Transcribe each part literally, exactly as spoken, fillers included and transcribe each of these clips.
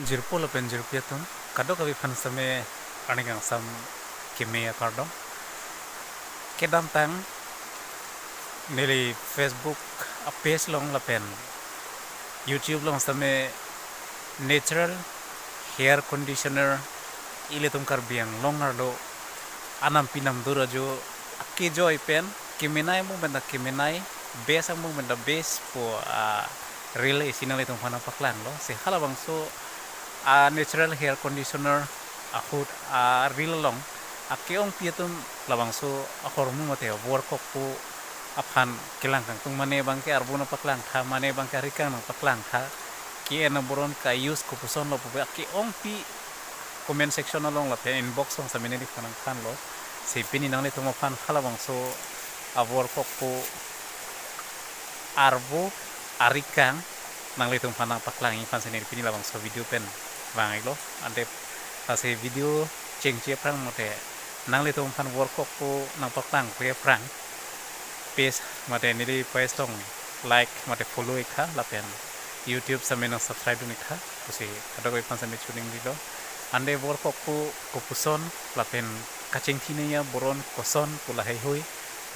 Jirpo lapen jirpi atum, kadokave aphan sitame arni kangsam keme akardom. Kedamtang neli Facebook a-page along lapen YouTube along sitame natural hair conditioner ilitum Karbi Anglong arlo anam pinam dur ajo akejoi pen kemenei angbong pen ta kemenei, best angbong pen ta best pu a-reel isi nanglitum aphan nangpaklanglo. Si halabangso a-natural hair conditioner ahut a-reel along ake-ongpi atum labangso ahormu mate vorkokpo aphan kelang kangtung, mane abangke arvo nangpaklangtha, mane abangke arikang nangpaklangtha, ke-en aboron ka-use kopusonlo pu ake-ongpi comment section along lapen inbox along sitame neliphan nangthanlo. Si pini nanglitum aphan halabangso avorkokpo arvo arikang nanglitum aphan nangpaklangji aphan si neli pini labangso video pen vang-iklo. Ante lasi video chengji aphrang mate nanglitum aphan vorkokpo nangpaklangkle aphrang page mate neli page along like mate follow iktha lapen YouTube sitame nang subscribe dun iktha pusi kadokave aphan sitame chuning dilo. Ante vorkokpo kopuson lapen kachingthinei aboron koson pu laheihui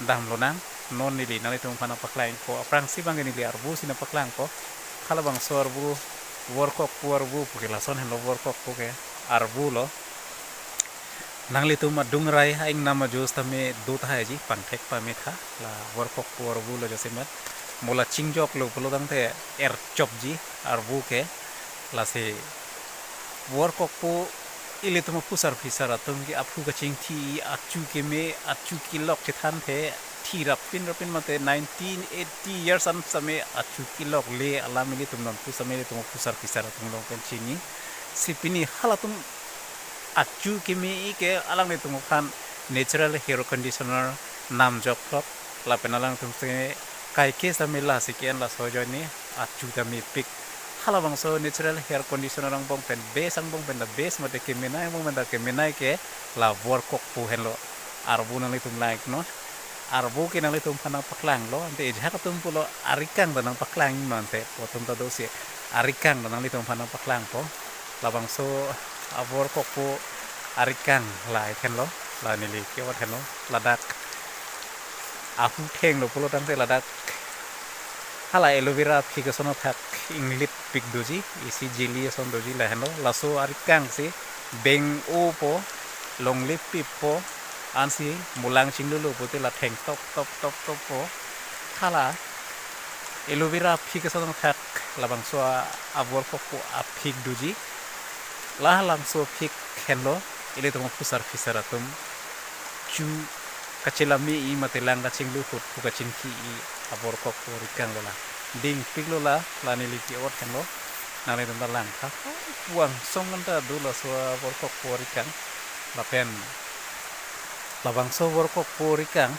damlonang. Non neli nanglitum aphan nangpaklangpo, aphrangsi abangke neli arvo si nangpaklangpo. Halabangso arvo, vorkokpo arvo puke lason henlo, vorkokpo ke arvolo. Nanglitum adung arai a-ingnam ajo sitame do tahai ji, pangthek pametha, la vorkokpo arvolo jasemet. Mo la chingjoklo pulo tangte erchopji arvo ke. Lasi vorkokpo ilitum aphusar phisar atum ke aphu kachingthi, achu keme, achu kelok chethanthe, thi rapin rapin mate nineteen eighty years an sitame achu kelokle alam ilitum nonpu sitame ilitum aphusar phisar atum along pen chini. Si pini halatum achu keme-i ke alanglitum aphan natural hair conditioner namjoklo lapen alanglitum sitame kaike sitame lasi ke-en laso ajoine achu ta mepik. Halabangso natural hair conditioner angbong pen best angbong pen ta best mate kemenei angbong pen ta kemenei ke la vorkokpo henlo. Arvo nanglitum langnon. Arvo ke nanglitum aphan nangpaklanglo, ante ejak atum pulo arikang ta nangpaklangnon, ante pu atum ta dosi arikang ta nanglitum aphan nangpaklangpo. Labangso avorkokpo arikang la ik henlo, la neli ke-ot henlo, ladak ahu thenglo pulo tangte ladak hala aloe vera aphik ason athak inglip pik doji, isi jelly ason doji lahenlo. Laso arikangsi beng-opo, longle pippo, ansi mulang chinglolo pute la theng top top top toppo. Hala aloe vera aphik ason athak labangso a-, avorkokpo aphik doji. La halabangso aphik henlo ilitum aphusar phisar atum chu kachelame-i mate lang kachinglu ahut phu kachingthi-i avorkokpo arikanglo la. Dingpiklo la, la neli ke-ot henlo. Nanglitum ta langtha. Pu angsong an ta do laso avorkokpo arikang. Lapen labangso avorkokpo arikang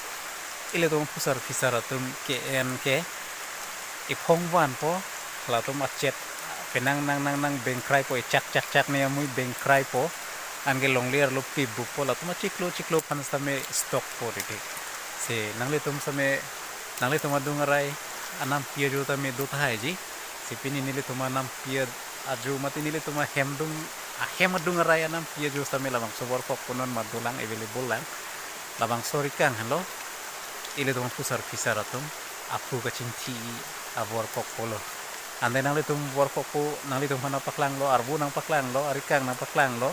ilitum aphusar phisar atum ke-en ke iphong vanpo, latum achet penang nang nang nang bengkraipo, ichak chak chak ne amui bengkraipo, anke longle arlo pibukpo, latum achiklo chiklo aphan sitame stockpo dede. Si nanglitum sitame, nanglitum adung arai anampi ajo tame do tahai ji. Si pini nelitum anampi ajo mate nelitum ahem dung, ahem adung arai anampi ajo sitame labangso vorkokpo non ma dolang, available lang. Labangso arikang henlo ilitum aphusar phisar atum aphu kachingthi-i avorkokpolo. Ante nanglitum vorkokpo nanglitum aphan nangpaklanglo, arvo nangpaklanglo, arikang nangpaklanglo,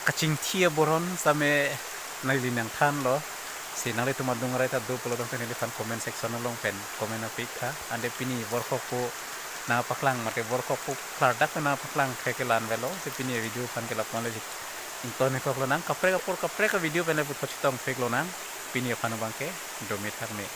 kachingthi aboron sitame neli nangthanlo. Si nanglitum adung arai ta do pulo tangte neliphan comment section along pen comment apik tha. Ante pini vorkokpo nangpaklang mate vorkokpo klardak pen nangpaklang thek ke la-an avelo. Si pini video aphan ke lapu-an le ington-ik koklonang, kaprek apor kaprek a-video pen le puthot chetongpik lonang. Pini aphan abangke, dome thakme.